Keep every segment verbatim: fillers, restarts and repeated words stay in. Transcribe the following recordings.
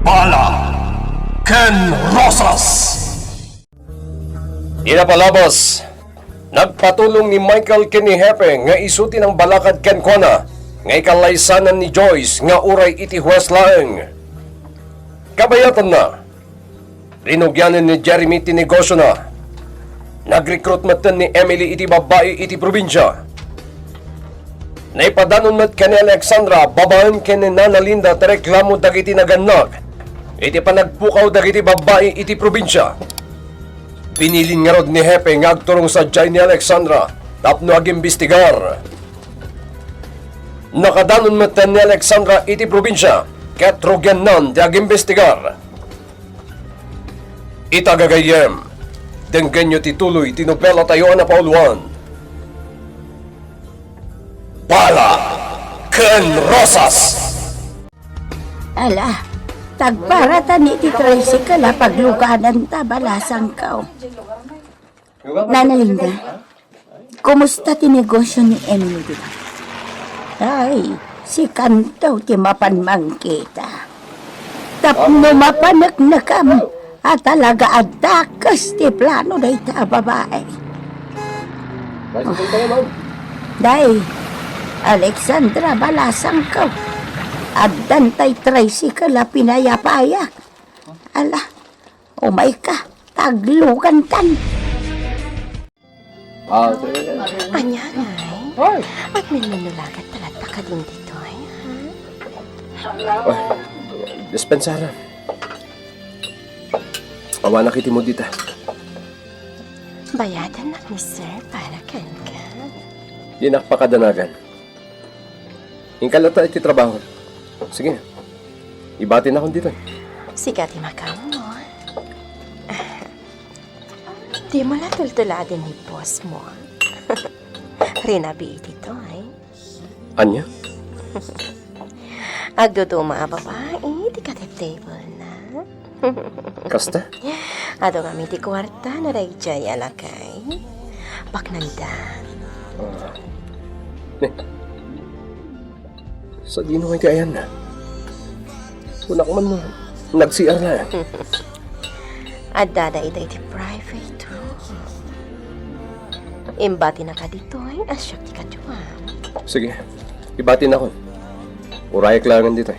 Bala ken Rosas. Iti napalabas, nagpatulong ni Michael ken ni Hepe nga isu ti nangbalakad kenkuana nga ikallaysanan ni Joyce nga uray iti huwes laeng. Kabayatanna, rinugianen ni Jeremy ti negosiona. Nagrekrut metten ni Emily iti babbai iti probinsia. Naipadanon met ken ni Alexandra babaen ken ni Nana Linda ti reklamo dagiti nagannak iti panagpukaw dagiti babbai iti probinsia. Binilin ngarud ni Hepe nga agturong sadiay ni Alexandra tapno agimbestigar. Nakadanon metten ni Alexandra iti probinsia ket rugiannan ti agimbestigar. Ita gagayyem, denggenyo ti tuloy ti nobelatayo a napauluan, Bala ken Rosas. Ala, tagparatan iti tricycle a paglugananta, balasangko. Nana Linda, kumusta ti negosio ni Emily dita? Ay, sikanto ti mapan mangkita. Tapno mapaneknekam a talaga a dakes ti plano dayta a babae. Day, Alexandra, balasangko. Addan tay tricycle a pinayapayak. Ala, umayka, taglugantan. Ah, sige. Ania, Nay? Hoy! Agmenmenulagat talaga kadin ditoy, ha? Ay, dispensaran. Awanak iti mood dita. Bayadannak ni Sir para kenka. Dinak pakadanagan. Inka latta iti trabaho. Sige. Ibatinakon ditoy. Sika ti makaammo. Dimo la tultuladen ni boss mo. Rinabii ditoy. Ania? Agduduma a babai ti katiptable na. Kasta? Adu ngamin ti kuarta na daydiay a lakay. Paknanda. Ah. Ne. Sadino ngay ti ayanna? Kunak man no nag-C R laeng. Addada ita iti private room. Imbatinaka ditoy a siak ti kaduam. Sige, ibatinakon. Urayek laengen ditoy.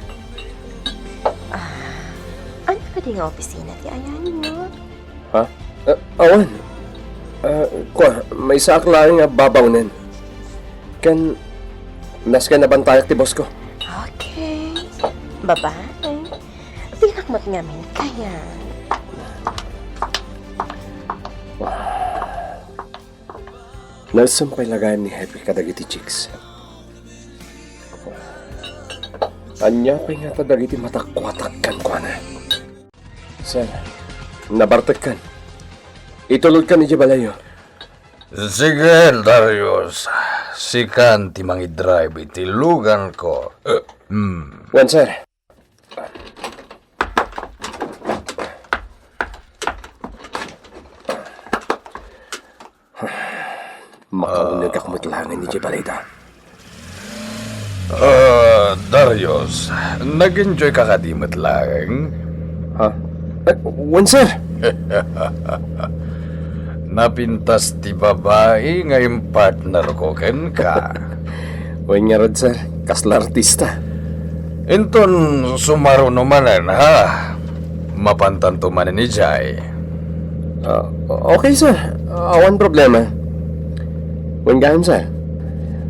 Ah, ania kadi nga opisina ti ayanyo? Ha? Eh, awan. Ah, kua, maysaak laeng nga babaonen. Ken, nasken a bantayak ti boss ko. Okay. Bye-bye. Dinak met ngamin kaya. Nausem pay la gayam ni Hepe kadagiti chicks. Ania pay ngata dagiti matakuatak kenkuana? Sir, nabartekkan. Itulodkan idiay balayyo. Sige, Darius. Sikan ti mangidrive iti luganko. Hmm. Wen, sir. Makaunegak met laeng idiay balayda. Ah, Darius, nag-enjoy ka kadi met laeng? Ha? Eh, wen, sir. Napintas ti babai nga impartner ko kenka. Wen ngarud, sir. Kasla artista. Inton sumaruno manen, ha? Mapantanto manen idiay. Ah, okay, sir. Awan problema. Wen gayam, sir.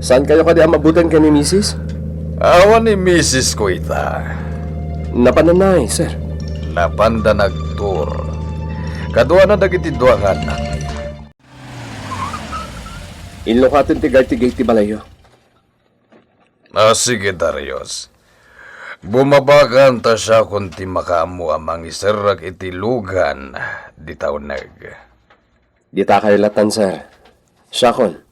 Saan kayo kadi a mabutan ken ni misis? Awan ni misis ko ita. Napananay, sir. Napanda nagtur. Kaduana dagiti dua nga annak. Inlukaten ti gartigay ti balayyo. Ah, sige, Darius. Bumabakan ta siakon ti makaammo a mangiserrek iti lugan dita uneg. Dita kayo latan, sir. Siakon.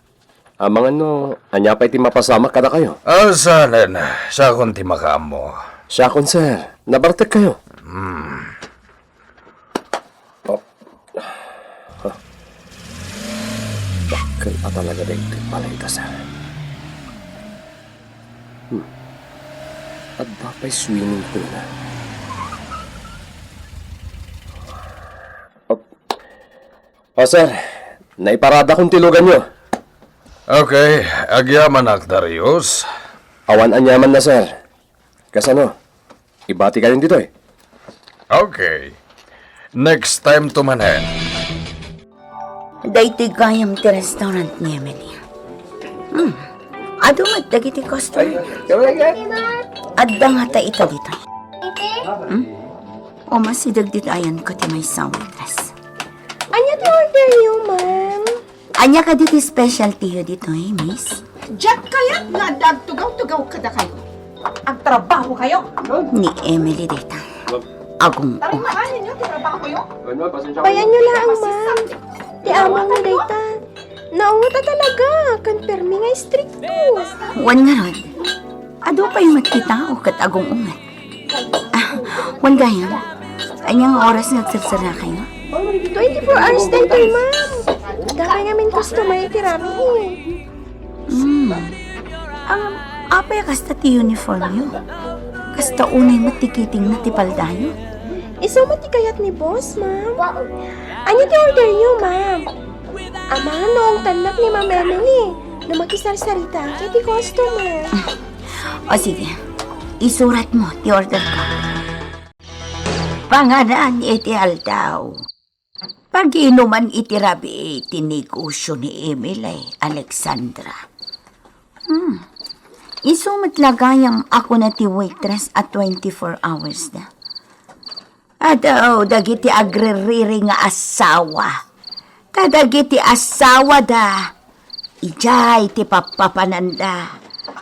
Amangan no, ania pay ti mapasamak kadakayo? Ah, saanen. Siakon ti makaammo. Siakon, sir. Nabartek kayo. Hmm. Oh. Huh. Dakkel a talaga daytoy balayda, sir. Hmm. Adda pay swimming pool na. O, sir, naiparadakon ti luganyo. Okay, agyamanak, Darius. Awan aniamanna, sir. Kasano? Ibati kayon ditoy. Okay. Next time to manen. Daytoy gayam ti restaurant ni Emily. Hmm. Adu met dagiti customer. Adda ngata ita ditoy. Hmm? O, masideg ditoy ayanko ti maysa a waitress. Ania ti order yo, ma'am? Ania kadi ti specialty yo ditoy, miss? Diak kayat nga adda agtugaw-tugaw kadakayo. Agtrabaho kayo. Ni Emily dayta. Agung-unget. Tarimaan ninyo ti trabaho yo. Bayan yo laeng, ma'am. Ti among dayta. Naunget a talaga, ken permi nga istrikto. Wen ngarud, adu pay met ti tao ket agung-unget. Ah, wen gayam, ania nga oras nga agserserrakayo? Twenty-four hours daytoy, ma'am. Adda pay ngamin customer iti rabii. Hmm. Ngem, apay a kasta ti uniform yo? Kasta unay met ti kitingna ti paldayo. Isu met ti kayat ni boss, ma'am. Ania ti order yo, ma'am? Amangan no ungtannak ni Ma'am Emily no makisarsaritaak iti customer. O sige, isuratmo ti orderko. Panganan iti aldaw. Pagiinuman iti rabii ti negosio ni Emily, Alexandra. Hmm. Isu met la gayam a kuna ti waitress a twenty-four hours da. Adu dagiti agririri nga asawa. Ta dagiti asawada, idiay ti pappapananda,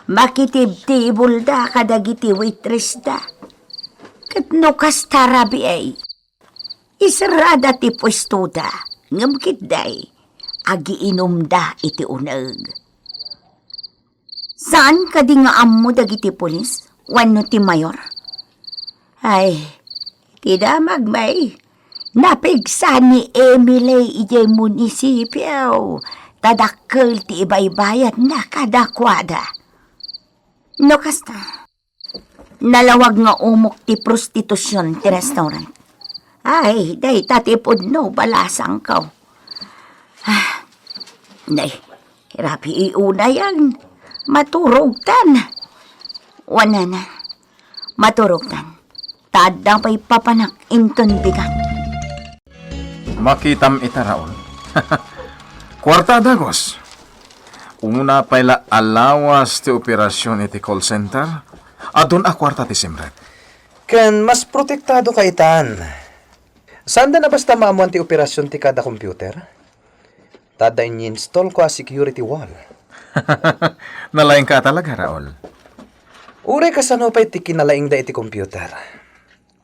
makitibtibulda kadagiti waitressda. Ket no kasta rabii, iserrada ti puestoda, ngem ketdi, agiinumda iti uneg. Saan kadi nga ammo dagiti pulis wenno ti mayor? Ay, ti damag, may, napigsa ni Emily idiay munisipio, ta dakkel ti ibaybayadna kadakuada. No kasta, nalawag nga umok ti prostitusion ti restaurant. Ay, dayta ti pudno, balasangko. Ah, nay, rabii unayen. Maturogtan. Wen nana, maturogtan. Ta adda pay papanak inton bigat. Makitam ita, Raul. Kuarta a dagus. Umuna pay la a lawas ti operasion iti call center, adun a kuarta ti simrek. Ken mas protektado ka itan. Saanda a basta maammuan ti operasion ti kada computer. Ta adda inyinstallko a security wall. Nalaingka a talaga, Raul. Uray kasano pay ti kinalaingda iti computer.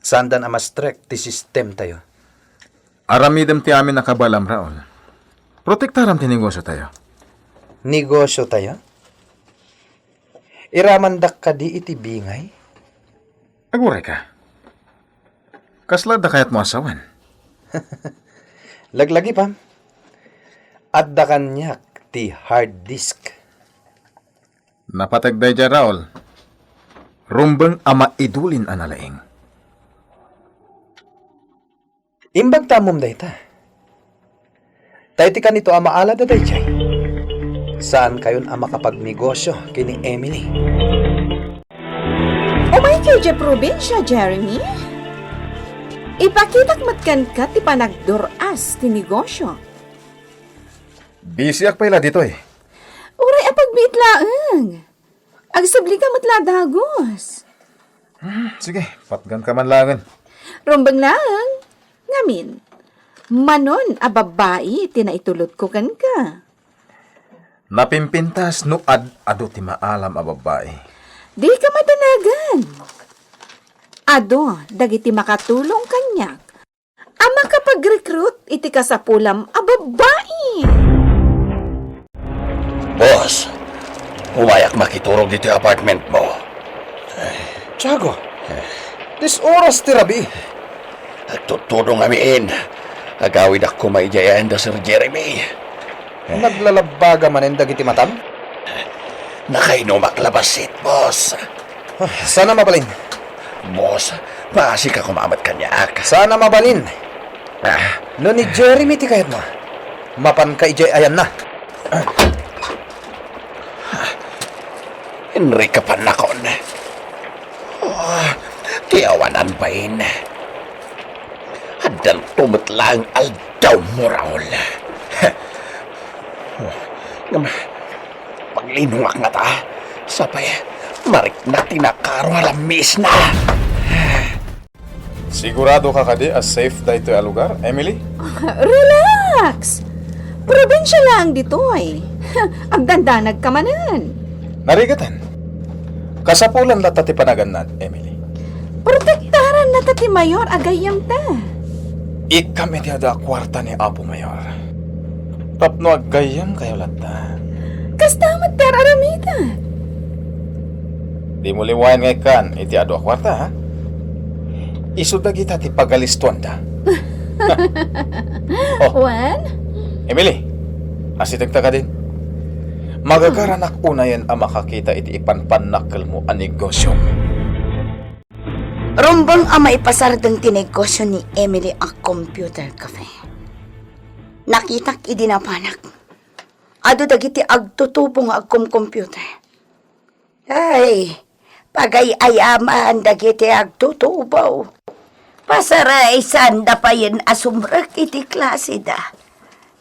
Saanda a ma-strict ti sistemtayo. Aramidem ti amin a kabaelam, Raul. Protektaram ti negosiotayo. Negosiotayo? Iramandak kadi iti bingay? Aguray ka. Kasla adda kayatmo a sawen? Laglagipam. Adda kaniak ti hard disk. Napateg daydiay, Raul. Rumbeng a maidulin a nalaing. Imbag ta ammom dayta. Ta iti kanito a maalada daydiay, saankayon a makapagnegosio ken ni Emily. Umayka idiay probinsia, Jeremy. Ipakitak met kenka ti panagdur-as ti negosio. Bisiak pay la ditoy. Uray a pagbiit laeng. Agsablika met la a dagus. Hmm, sige, patganka man laengen. Rumbeng laeng. Ngamin, manon a babbai ti naitulodko kenka? Napimpintas no ad-adu ti maalam a babbai. Dika madanagan. Adu dagiti makatulong kaniak a makapag-recruit iti kasapulam a babbai. Boss, umayak makiturog ditoy apartment mo. Tiago, dis-oras ti rabii. Agtutudong amin. Agawidak koma idiay ayan da Sir Jeremy. Naglalabbaga manen dagiti matam? Nakainumak la bassit, boss. Ah, saan a mabalin? Boss, paasika koma met kaniak. Saan a mabalin? Ah. No ni Jeremy ti kayatmo, Mapanka idiay ayanna. Henry, kapanakon. Ah, ti awanan bain. Addanto met laeng aldaw mo, Raul. Ngem, paglinongak ngata, sapay, mariknak ti nakaro nga lammiisna. Sigurado ka kadi a safe daytoy a lugar, Emily? Relax! Probinsia laeng ditoy. Agdandanag ka manen. Narigatan. Kasapulan latta ti panagannad, Emily. Protektaran nata ti mayor a gayyemta. Ikkam iti adu a kuarta ni Apo Mayor. Tapno aggayyemkayo latta. Kasta met ti ar-aramidek. Dimo liwayan nga ikkan iti adu a kuarta, ha? Isu dagita ti pagalistuanda. Oh. Wen? Emily, asitekta kadin. Magagaranak unayen a makakita iti ipanpannakkelmo a negosiom. Rumbeng a maipasardeng ti negosio ni Emily a computer cafe. Nakitak idi napanak. Adu dagiti agtutubo nga agkomcomputer. Ay, pagay-ayaman dagiti agtutubo. Pasaraysaanda payen a sumrek iti klaseda.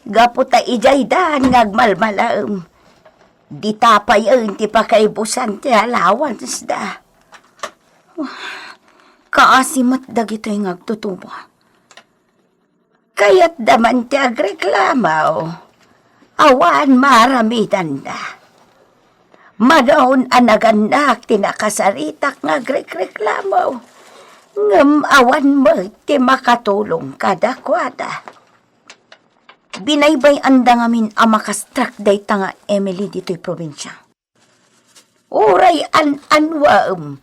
Gapu ta idiay daan nga agmalmalaem. Dita payen ti pakaibusan ti allowance da. Kaasi met dagitoy nga agtutubo. Kayatda man ti agreklamo. Awan maaramidanda. Manaon a nagannak ti nakasaritak nga agrekreklamo. Ngem awan met ti makatulong kadakuada. Binaybay-anda ngamin a makastrak dayta nga Emily ditoy probinsia. Uray an-annuem,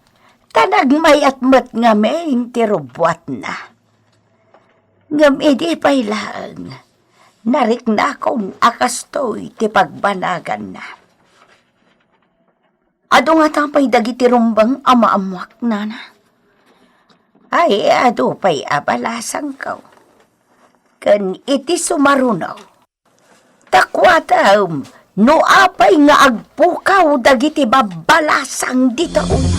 ta nagmayat met ngamin ti rubbuatna. Ngem idi pay laeng, nariknakon a kastoy ti pagbanaganna. Adu ngata pay dagiti rumbeng a maammoak, nana? Ay, adu pay a balasangko. Ken iti sumaruno, ta kuatam no apay nga agpukaw dagiti babbalasang dita una.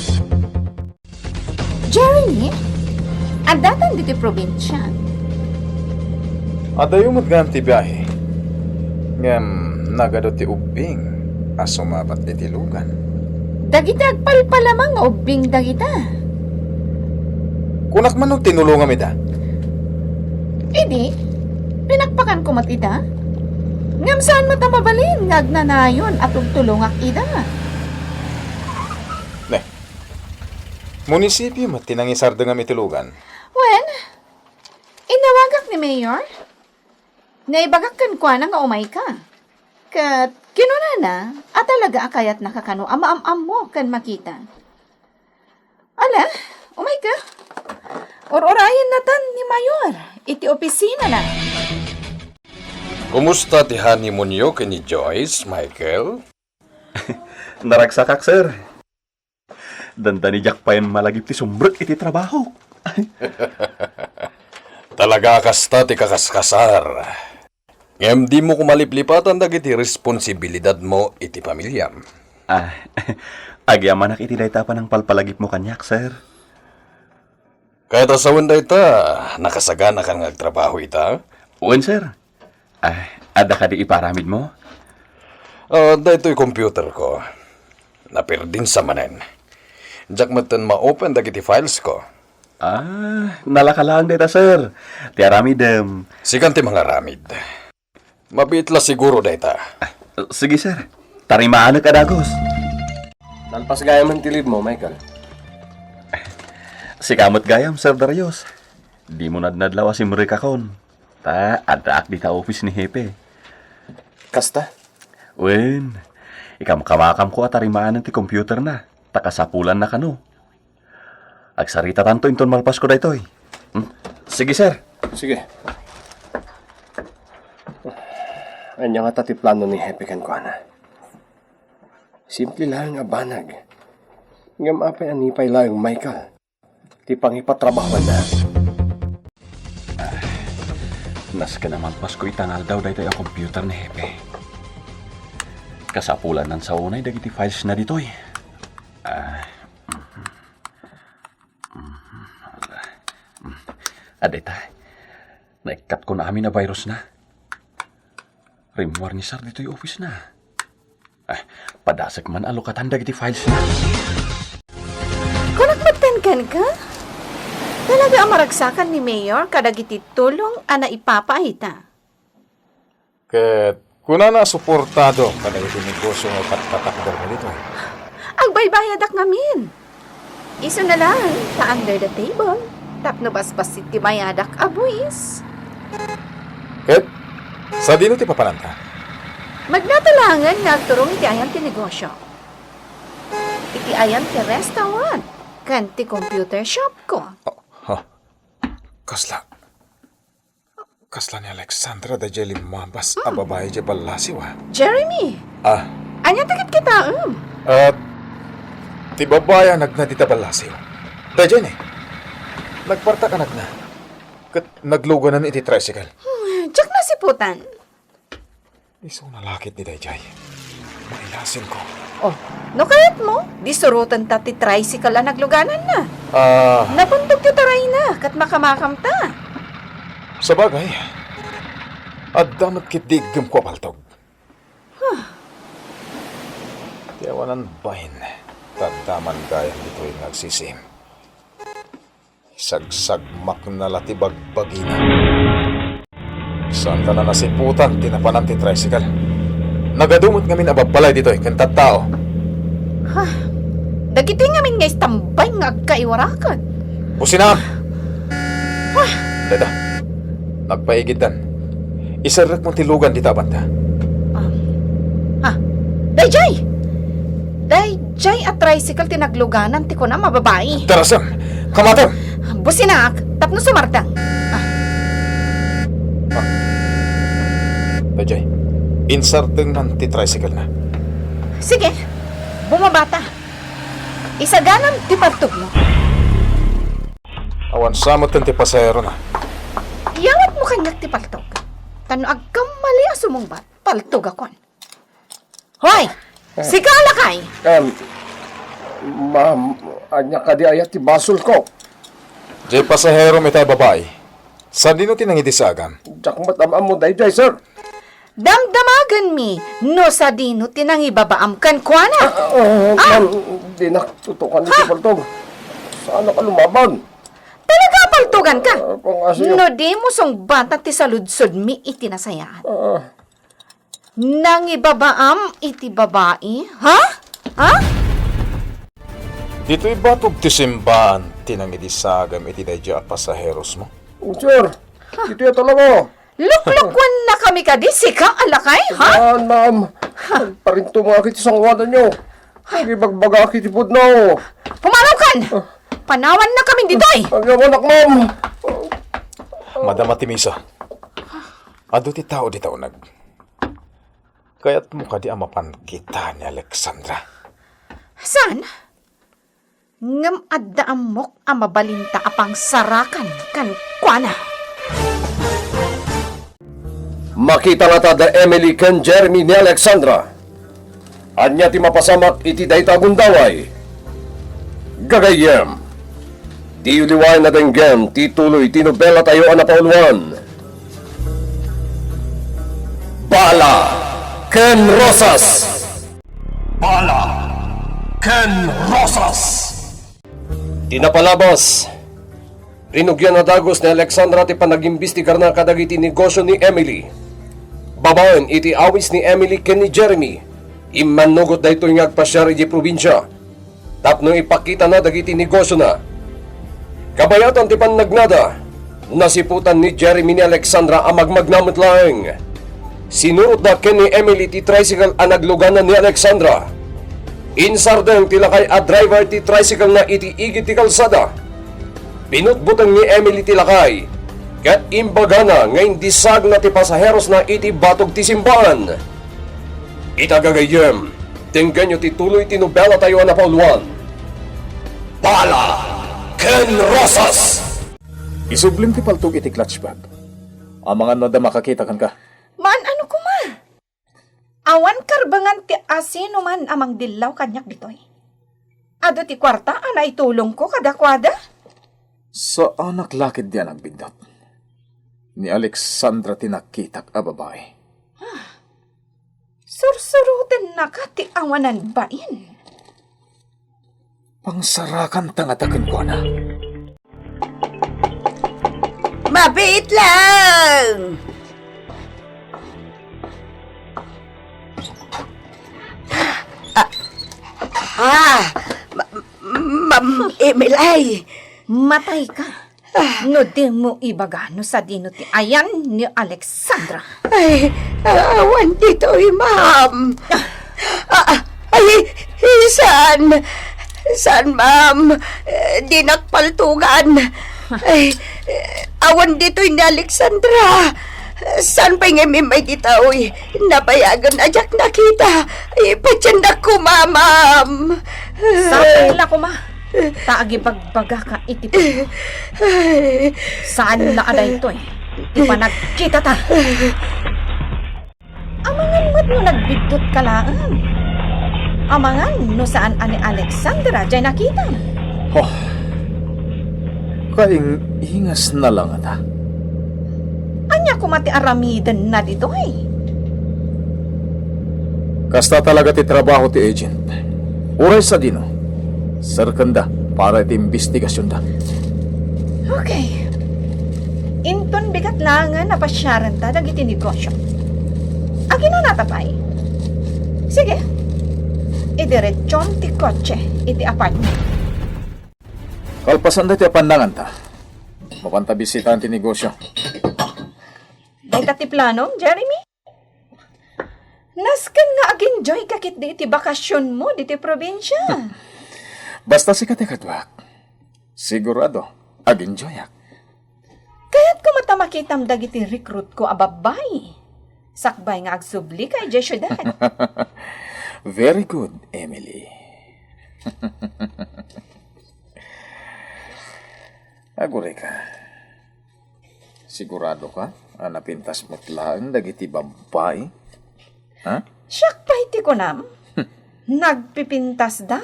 Jeremy, addatan ditoy probinsia? Adayo met gayam ti biahe. Ngem nagadu ti ubbing a sumabat iti lugan. Dagiti agpalpalamang nga ubbing dagita. Kunak man no tinulongam ida. Idi, pinakpakanko met ida. Ngem saan met a mabalin nga agnanayon a tultulongak ida. Ne. Munisipio met ti nangisardengam iti lugan. Wen, inawagak ni Mayor. Naibagak kenkuana nga umayka. Ket kinunana a talaga a kayatnaka kano a maam-ammo ken makita. Ala, umayka. Ur-urayen natan ni Mayor iti opisinana. Kumusta ti honeymoonyo ken ni Joyce, Michael? Naragsakak, sir. Dandani diak payen malagip ti sumrek iti trabahok. Talaga a kasta ti kakaskasar. Ngem dimo koma liplipatan dagiti responsibilidadmo iti pamiliam. Ah, agyamanak iti dayta a panangpalpalagipmo kaniak, sir. Kayat a sawen dayta, nakasaganakan nga agtrabaho ita? Wen, sir. Ah, adda kadi iparamidmo? Ah, daytoy computerko. Naperdinsa manen. Diak metten ma-open dagiti filesko. Ah, nalaka laeng dayta, sir. Ti aramidem. Sikan ti mangaramid. Mabiit la siguro dayta. Ah, sige, sir. Tarimaanek a dagus. Nalpas gayam ti leave mo, Michael. Sika met gayam, Sir Darius. Dimo nadnadlaw a simrekakon. Ta, addaak dita office ni Hepe. Kasta? Wen, ikamkamakamko a tarimaanen ti computerna, ta kasapulanna kano. Agsaritatanto inton malpasko daytoy. Hmm? Sige, sir. Sige. Ania ngata ti plano ni Hepe kenkuana? Simple laeng a banag. Ngem apay a ni pay laeng Michael ti pangipatrabahoanna? Nasken a malpasko ita nga aldaw daytoy a computer ni Hepe. Kasapulan a saonay dagiti files na ditoy. Ah, mhm. Mhm. Ah, mhm. Adda ita. Naikkatkon amin a virus na. Rimmuar ni Sir ditoy office na. Ah, padasek man a lukatan dagiti files na. Kunak met kenka? Talaga a maragsakan ni Mayor kadagiti tulong a naipapaayta. Ket kunana a suportado kadagiti negosio nga ipatpatakdermo ditoy. Agbaybayadak ngamin. Isuna laeng ta under the table tapno basbassit ti bayadak a buis. Ket sadino ti papananta? Magnatalangen nga agturong iti ayan ti negosio. Iti ayan ti restaurant ken ti computer shop ko. Oh, ha. Kasla. Kasla ni Alexandra daydiay limmabas a babai idiay ballasiw, a. Jeremy! Ah. Ania ti kitkitaem? Ah, ti babai a nagna dita ballasiw. Daydiay ne. Nagpartak a nagna. Ket nagluganan iti tricycle. Hmm, diak nasiputan. Isuna la ketdi daydiay. Mailasinko. Oh, no kayatmo, di surotenta ti tricycle a naglugananna. Ah. Nabuntog ti tarayna, ket makamakamta. Sabagay, adda met ketdi iggemko a paltog. Huh. Ti awanan bain, ta adda man gayam ditoy nga agsisim. Sagsagmakna la ti bagbagina. Saantan a nasiputan ti napanan ti tricycle. Nagadu met ngamin a babbalay ditoy ken tattao. Ha? Dagitoy ngamin nga istambay nga agkaiwarakan. Businaak! Ha? Dayta. Nagpaigiddan. Iserrekmo ti lugan dita a banda. Ah. Ah. Dayjay! Dayjay a tricycle ti nagluganan ti kunam a babai. Darasem! Kamatem! Businaak tapno sumardeng. Ah. Ah. Dayjay, insardengnan ti tricycle na. Sige, bumabata. Isaganam ti paltogmo. Awan sa met ti pasaherona. Iyawatmo kaniak ti paltog. Ta no agkammali a sumungbat, paltogakon. Hoy! Eh. Sika a lakay! Em, ma'am, ania kadi aya ti basolko? Diay pasaherom ita a babai. Sadino ti nangidisagam? Diak met am-ammo daydiay, sir. Damdamagenmi no sadino ti nangibabaam kenkuana. Ah, ah, ah, ma'am, dinak tutukan iti paltog. Saanak a lumaban. Talaga a paltoganka? Ah, pangasiyo. No dimo sungbatan ti saludsodmi iti nasayaat. Ah. Nangibabaam iti babai, ha? Ha? Ditoy batog ti simbaan ti nangidisagam iti daydiay a pasaherosmo? Oh, sir. Ditoy talaga. Luklukuennakami kadi, sika a lakay, ha? Saan, ma'am? Parintumaki ti sangoananyo. Agibagbagaki ti pudno. Pumanawkan! Ah. Panawannakami ditoy! Agyamanak, ma'am. Madam Artemisa, adu ti tao dita uneg. Kayatmo kadi a mapan kita ni Alexandra? Saan? Ngem adda ammok a mabalinta a pangsarakan kenkuana. Makita ngata da Emily ken Jeremy ni Alexandra. Ania ti mapasamak iti dayta a gundaway? Gagayyem, diyo liwaen a denggen ti tuloy ti nobelatayo a napauluan, Bala ken Rosas. Bala ken Rosas. Ti napalabas, rinugian a dagus ni Alexandra ti panagimbistigarna kadagiti negosio ni Emily. Babaen iti awis ni Emily ken ni Jeremy, immannugot daytoy nga agpasiar idiay probinsia tapno ipakitana dagiti negosiona. Kabayatan ti pannagnada, nasiputan ni Jeremy ni Alexandra a magmagna met laeng. Sinurotda ken ni Emily ti tricycle a nagluganan ni Alexandra. Insardeng ti lakay a driver ti tricycle na iti igid ti kalsada. Binutbuteng ni Emily ti lakay, ket imbagana nga indisagna ti pasaherosna iti batog ti simbaan. Ita gagayyem, denggenyo ti tuloy ti nobelatayo a napauluan, Bala ken Rosas! Isublim ti paltog iti clutch bag. Amangan no adda makakita kenka. Maan-ano koma? Awan karbengan ti asinoman a mangdillaw kaniak ditoy. Adu ti kuarta a naitulongko kadakuada. Saanak la ketdi a nagbiddut. Ni Alexandra ti nakitak a babai. Sursurotennaka ti awanan bain. Pangsarakanta ngata kenkuana. Mabiit lang! Ah, ah, Ma-, Ma'am Emily. Matayka. Ah. No dimo ibaga no sadino ti ayan ni Alexandra. Ay, awan ditoy, ma'am. Ah. Ah, ah, ay, saan? Saan, ma'am? Eh, dinak paltugan. Ay, eh, awan ditoy ni Alexandra. Saan pay nga immay ditoy? Nabayagan a diak nakita. Ay, patiendak koma, ma'am. Sapay la koma. Ta agibagbaga ka iti pudno. Saan la a daytoy ti panagkitata? Amangan met no nagbiddut ka laeng. Amangan no saan a ni Alexandra jay nakitam. Oh, kaing-ingasna la ngata. Ania koma ti aramidenna ditoy? Kasta talaga ti trabaho ti agent. Uray sadino, serkenda para iti imbestigasionda. Okay. Inton bigat laengen a pasiarenta dagiti negosio. Aginanata pay? Sige. Idiretsom ti kotse iti apartment. Kalpasan daytoy a pannanganta, mapanta bisitaen ti negosio. Dayta ti planom, Jeremy? Nasken nga agenjoy ka ketdi iti bakasionmo ditoy probinsia. Basta sika ti kaduak, sigurado, agenjoyak. Kayatko met a makitam dagiti recruitko a babbai. Sakbay nga agsublika idiay siudad. Very good, Emily. Agurayka. Sigurado ka a napintas met laeng dagiti babbai? Ha? Siak pay ti kunam. Nagpipintasda.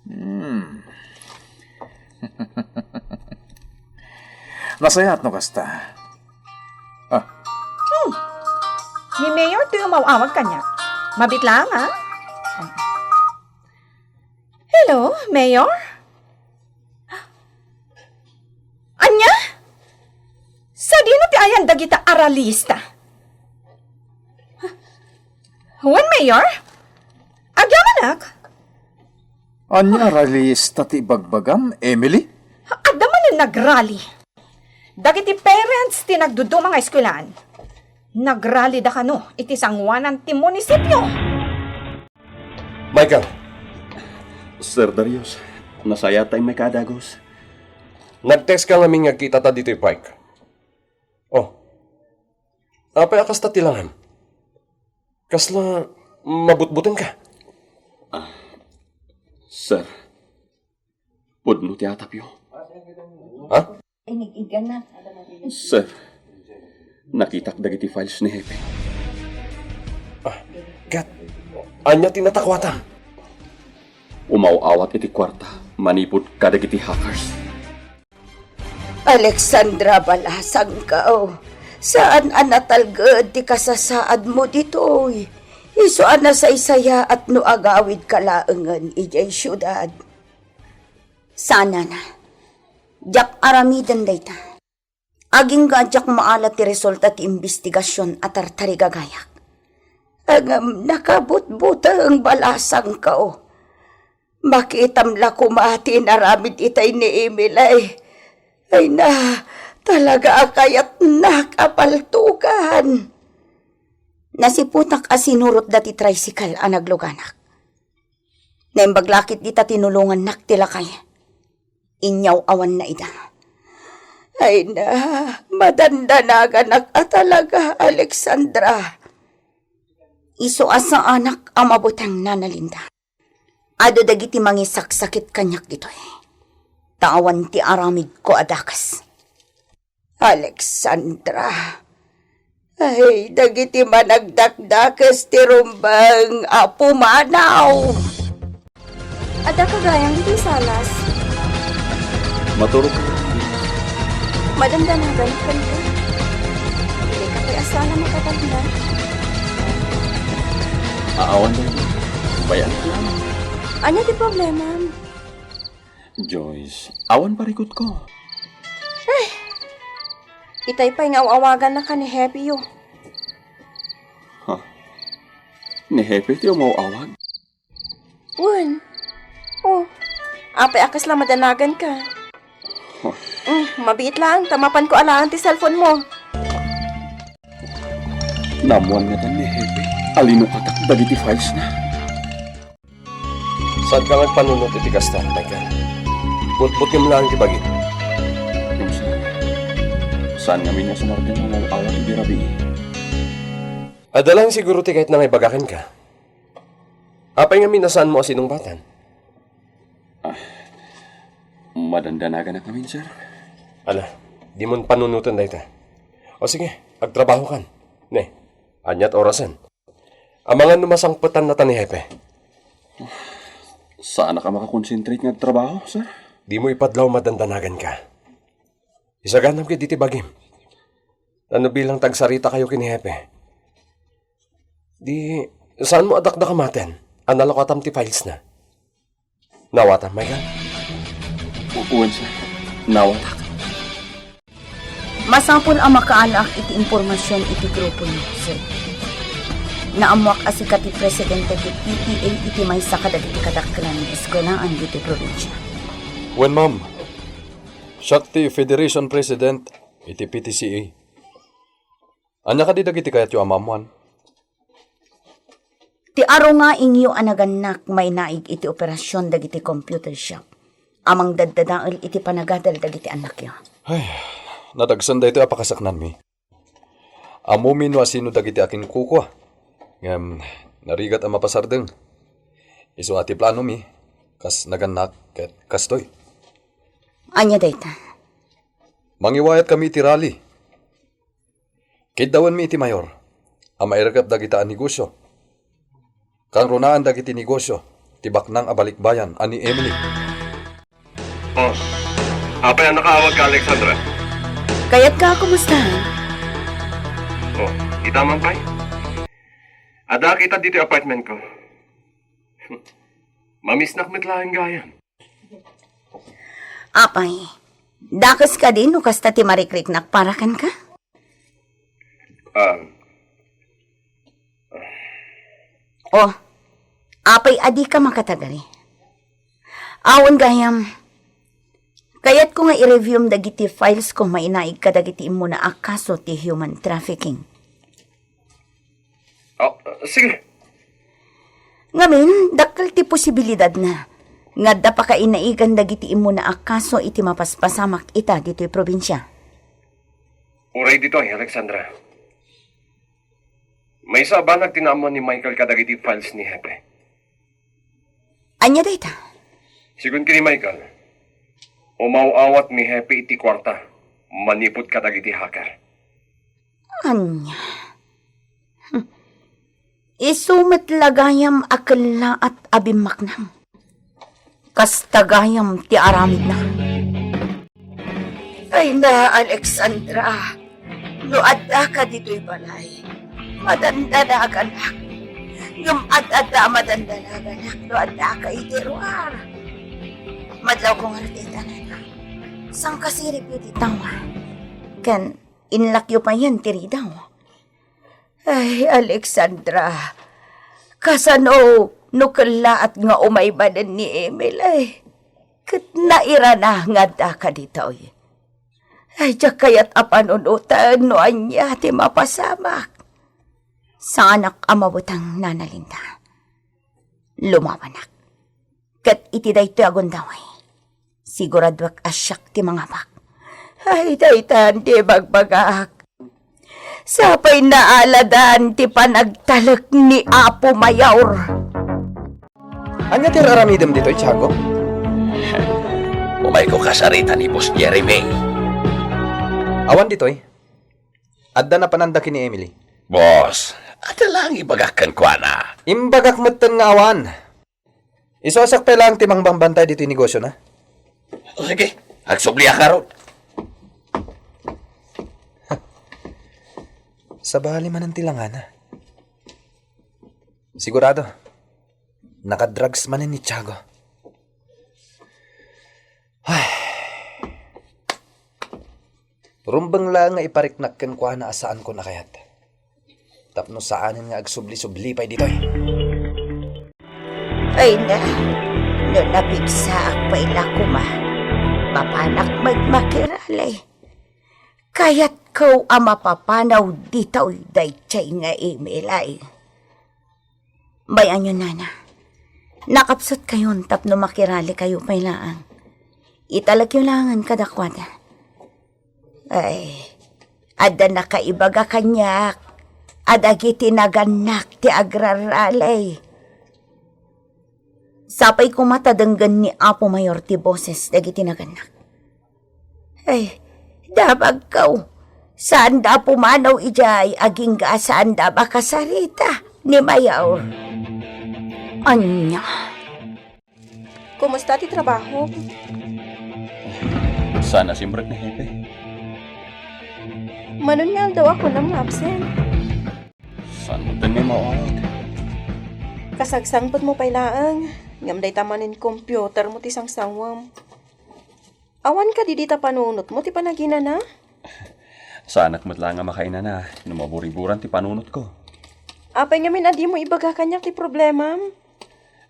Hmm. Nasayaat no kasta. Ah. Hmm. Ni Mayor ti umaw-awag kaniak. Mabit lang, ha? Hello, Mayor? Ania? Sadino ti ayan dagita a rallyista? Wen, Mayor? Agyamanak? Ania a rallyista ti ibagbagam, Emily? Adda manen nagrally. Dagiti parents ti nagduduma nga eskuelaan. Nagrallyda kano iti sangoanan ti munisipio. Michael. Sir Darius, nasayaat ta immay ka a dagus. Nag-text ka ngamin nga agkitata ditoy park. Oh. Apay a kasta ti langam? Kasla mabutbuteng ka? Ah, sir, pudno ti atapyo. Ha? Sir, nakitak dagiti files ni Hepe. Ah, ket ania ti natakuatam? Umaw-awat iti kuarta manipud kadagiti hackers. Alexandra Balasangkaw, saan a natalged ti kasasaadmo ditoy. Isu a nasaysayaat no agawidka laengen idiay siudad. Saanana, diak aramiden dayta. Agingga a diak maala ti resulta ti imbestigasion a tartarigagayak. Ngem nakabutbuteng, Balasangkaw. Makitam la koma ti inaramid itay ni Emily. Ay na, talaga a kayatnak a paltugan. Nasiputak a sinurot dati tricycle a nagluganak. Naimbag la ketdi ta tinulongannak ti lakay. Inyaw-awanna ida. Ay na, madandanaganak a talaga, Alexandra. Isu a saanak a mabuteng, Nana Linda. Adu dagiti mangisaksakit kaniak ditoy. Ta awan ti aramidko a dakes. Alexandra. Ay, dagiti managdakdakes ti rumbeng a pumanaw. Adda ka gayam ditoy salas? Maturog ka. Madandanagan kenka. Dika pay a saan a makatapna. Aawan dayta. Bayan ka lang. Ania ti problemam? Joyce, awan parikutko. Ay! Itay pay nga aw-awagannaka ni Hepe yo. Ha? Ni Hepe ti umaw-awag? Wen. Oh, apay a kasla madanaganka? Huh. Mm, mabiit laeng ta mapanko alaen ti cellphone mo. Naammuan ngatan ni Hepe a linukatak dagiti files na. Saanka nga agpanunot iti kasta, Michael. Butbutngem laeng ti bagim. Ngem saan, saan ngamin nga sumardeng nga aw-awag idi rabii. Adda laeng siguro ti kayatna nga ibaga kenka. Apay ngamin a saanmo a sinungbatan? Ah, madandanaganak ngamin, sir. Ala, dimon panunoten dayta. O sige, agtrabahokan. Ne, ania't orasen? Amangan no masangpetanna ta ni Hepe. Saanak a makakonsentrate nga agtrabaho, sir. Dimo ipadlaw madandanaganka. Isaganam ketdi ti bagim. Ano bilang ta agsaritakayo ken ni Hepe? Di, saanmo a dakdakamaten a nalukatam ti files na? Naawatam, Michael? U-, wen, sir. Naawatak. Masapul a makaalaak iti impormasion iti grupoyo, sir. Naammuak a sika ti presidente ti P T A iti maysa kadagiti kadakkelan nga eskuelaan ditoy probinsia. Wen, ma'am. Siak ti Federation President iti P T C A. Ania kadi dagiti kayatyo a maammuan? Ti arungaingyo a nagannak mainaig iti operasion dagiti computer shop a mangdaddadael iti panagadal dagiti annakyo. Ay, nadagsen daytoy a pakasaknanmi. Ammomi no asino dagiti akinkukua. Ngem narigat a mapasardeng. Isu a ti planomi, kas nagannak ket kastoy. Ania dayta? Mangiwayatkami iti rally. Kiddawenmi iti mayor a mairekep dagita a negosio. Kangrunaan dagiti negosio ti baknang a balikbayan a ni Emily. Oh, apay a nakaawagka, Alexandra? Kayatka a kumustahan? Oh, ita man pay? Adda kita ditoy apartment ko. Mamisnak met laeng gayam. Apay, dakes kadi no kasta ti marikriknak para kenka? Ah. Oh, apay a dika makatagari? Awan gayam. Kayatko nga i-reviewem dagiti files ko mainaig kadagiti immuna a kaso ti human trafficking. Oh, sige. Ngamin, dakkel ti posibilidadna nga adda pakainaigan dagiti immuna a kaso iti mapaspasamak ita ditoy probinsia. Uray ditoy, Alexandra. Maysa a banag ti naammuan ni Michael kadagiti files ni Hepe. Ania dayta? Sigun ken ni Michael, umaw-awat ni Hepe iti kuarta manipud kadagiti hacker. Ania? Hmm. Isu met la gayam a kellaat a bimmaknang. Kasta gayam ti aramidna. Ay na, Alexandra, no addaka ditoy balay, madandanaganak. Ngem ad-adda a madandanaganak no addaka iti ruar. Madlawko ngarud ita, nana. Sangkasirib iti tawa. Ken inlakyo payen ti ridaw. Ay, Alexandra, kasano no kellaat nga umay manen ni Emil, ay? Ket nairana nga addaka ditoy. Ay, diak kayat a panunoten no ania ti mapasamak. Saanak a mabuteng, Nana Linda. Lumawanak. Ket iti daytoy a gundaway, siguraduak a siak ti mangamak. Ay, daytan ti ibagbagak. Sapay naaladan ti panagtalek ni Apo Mayor. Ania ti ar-aramidem ditoy, Tiago? Umayko kasarita ni Boss Jeremy. Awan ditoy. Adda napananda ken ni Emily. Boss, adda lang ibagak kenkuana. Imbagak metten nga awan. Isuasak pay lang ti mangbambantay ditoy negosiona. Sige, agsubliak ngarud. Sabali manen ti langana. Sigurado, nakadrugs manen ni Tiago. Ay. Rumbeng laeng nga ipariknak kenkuana a saanko a kayat. Tapno saanen nga agsubli-subli pay ditoy. Ay na, no napigsaak pay la koma, mapanak met makirali. Kayatko a mapapanaw ditoy daytoy nga Emily. Bay-anyo, nana. Nakapsutkayon tapno makiralikayo pay laeng. Italekyo laengen kadakuada. Ay, adda nakaibaga kaniak a dagiti nagannak ti agrarali. Sapay koma ta denggen ni Apo Mayor ti boses dagiti nagannak. Ay, damagko. Saanda a pumanaw idiay agingga a saanda a makasarita ni Mayor. Ania? Kumusta ti trabaho? Saan a simrek ni Hepe? Manon nga aldaw a kunam nga absent? Saan mo din nga maawat? Kasagsangpet mo pay laeng, ngem dayta manen computer mo ti sangsangwam. Awan kadi dita panunot mo ti panaginana? Saanak met la nga makainana no maburiburan ti panunot ko. Apay ngamin a di mo ibaga kaniak ti problemam?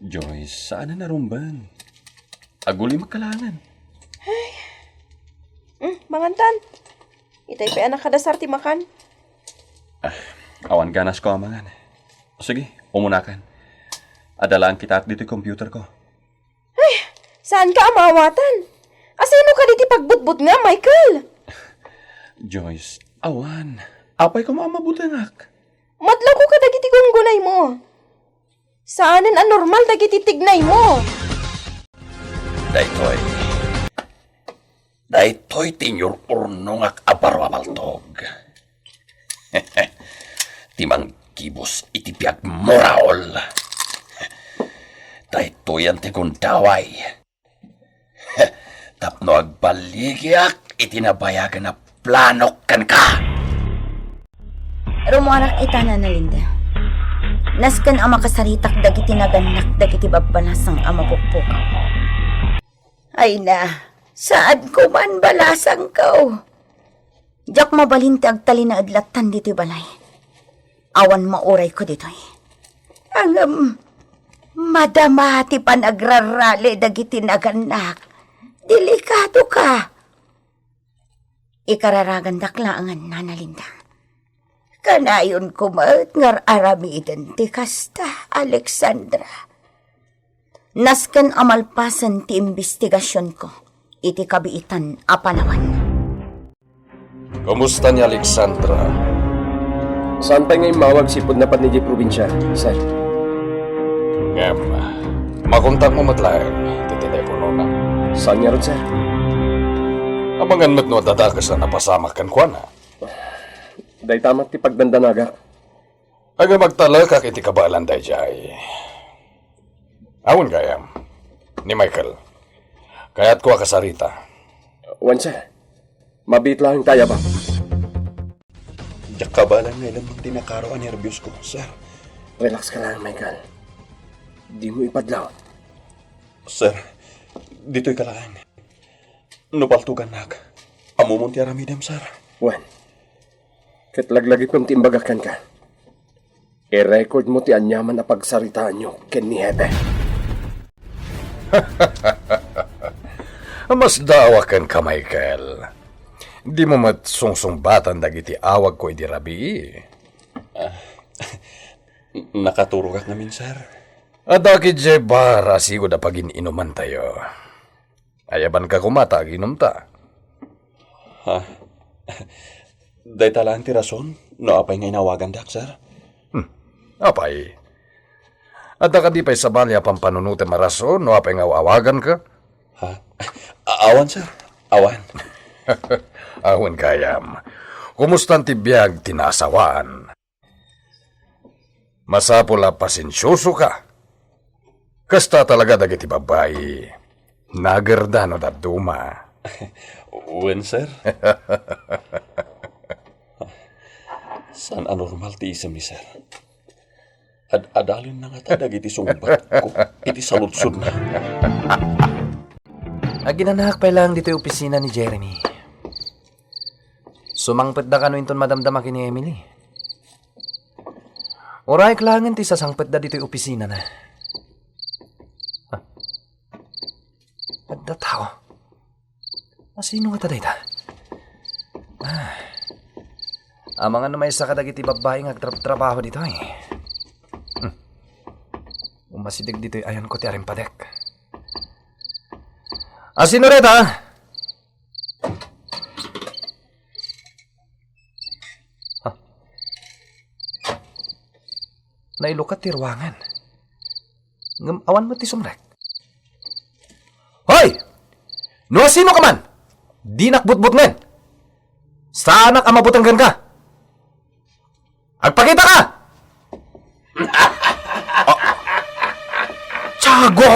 Joyce, saan a narumbeng. Agulimek ka laengen. Mm, mangantan. Itay pay a nakadasar ti makan. Ah, awan ganas ko a mangan. Sige, umunakan. Adda laeng kitaak ditoy computer ko. Ay, saan ka a maawatan? Asino kadi ti pagbutbutngam, Michael? Joyce, awan. Apay koma a mabutengak? Madlawko kadagiti gunggunay mo. Saanen a normal dagiti tignay mo. Daytoy. Daytoy ti inyur-urnongak a baro a baltog. Ti manggibus iti biag mo, Raul. Daytoyen ti gundaway. Tapno agbaligiak iti nabayagen a planok kenka. Rumuarak ita, Nana Linda. Nasken a makasaritak dagiti nagannak dagiti babbalasang a mapukpok. Ay na, saan ko man balasangko. Diak mabalin ti agtalinaed lattan ditoy balay. Awan maurayko ditoy. Ngem, madama ti panagrarali dagiti nagannak. Delikado ka. Ikararagandak laengen, Nana Linda. Kanayonko met nga aramiden ti kasta, Alexandra. Nasken a malpasen ti imbestigasionko iti kabiitan a panawen. Kumusta ni Alexandra? Saan pay nga immawag sipud napan idiay probinsia, sir. Ngem, makontakmo met laeng ti teleponona. Saan ngarud, sir? Amangan met no adda dakes a napasamak kenkuana. Dayta met ti pagdandanagak. Ngem agtalekak iti kabaelan daydiay. Awan gayam. Ni Michael. Kayatko a kasarita. Wen, sir. Mabiit laeng ti ayabak. Diak kabaelan nga ilemmeng ti nakaro a nerbiosko, sir. Relax ka lang, Michael. Di mo ipadlaw. Sir, ditoy ka laeng. No paltugannak, ammom ti aramidem, sir. Wen, ket laglagipem ti imbagak kenka. I-record mo ti aniaman a pagsaritaanyo ken ni Hepe. Masdaawak kenka, Michael. Di mo met sungsungbatan dagiti awagko idi rabii. Ah, nakaturogak ngamin, sir. Adda idiay bar a sigud a pagin-inumantayo. Ayabanka koma ta aginumta. Ha? Dayta laeng ti rason no apay nga inawagandak, sir? Hmm. Apay? Adda kadi pay sabali a pampanunotem a rason no apay nga awaganka? Ha? A-, awan, sir. Awan. Awan gayam. Kumustan ti biag ti naasawaan? Masapul a pasensioso ka. Kasta talaga dagiti babbai. Nagerda no dadduma. Wen, sir. Saan a normal ti isemmi, sir. Ad-adalenna ngata dagiti sungbatko iti saludsodna. Aginanaak pay laeng ditoy opisina ni Jeremy. Sumangpetda kano inton madamdama ken ni Emily. Urayek laengen ti sasangpetda ditoy opisinana. Ah. Adda tao. Asino ngata dayta? Ah. Amangan no maysa kadagiti babbai nga agtrabtrabaho ditoy. Hmm. Umasideg ditoy ayanko ti arimpadek. Asino dayta? Ah. Nailukat ti ruangan. Ngem awan met ti sumrek. Hoy! No asino ka man, dinak butbutngen. Saanak a mabutenggen ka. Agpakita ka! Ah. Tiago!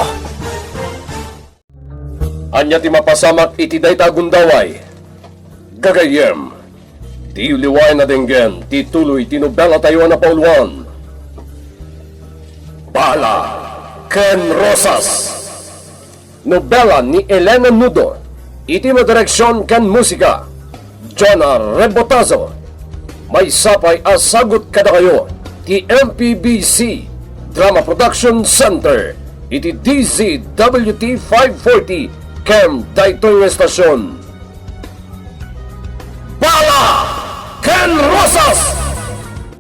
Ania ti mapasamak iti dayta a gundaway? Gagayyem, diyo liwaen a denggen ti tuloy ti nobelatayo a napauluan, Bala ken Rosas. Nobela ni Elena Nudo, iti madireksion ken musika, Jonah Rebotazo. Maysa pay a sagut kadakayo ti M P B C Drama Production Center iti D Z W T five forty ken daytoy nga estasion. Bala ken Rosas!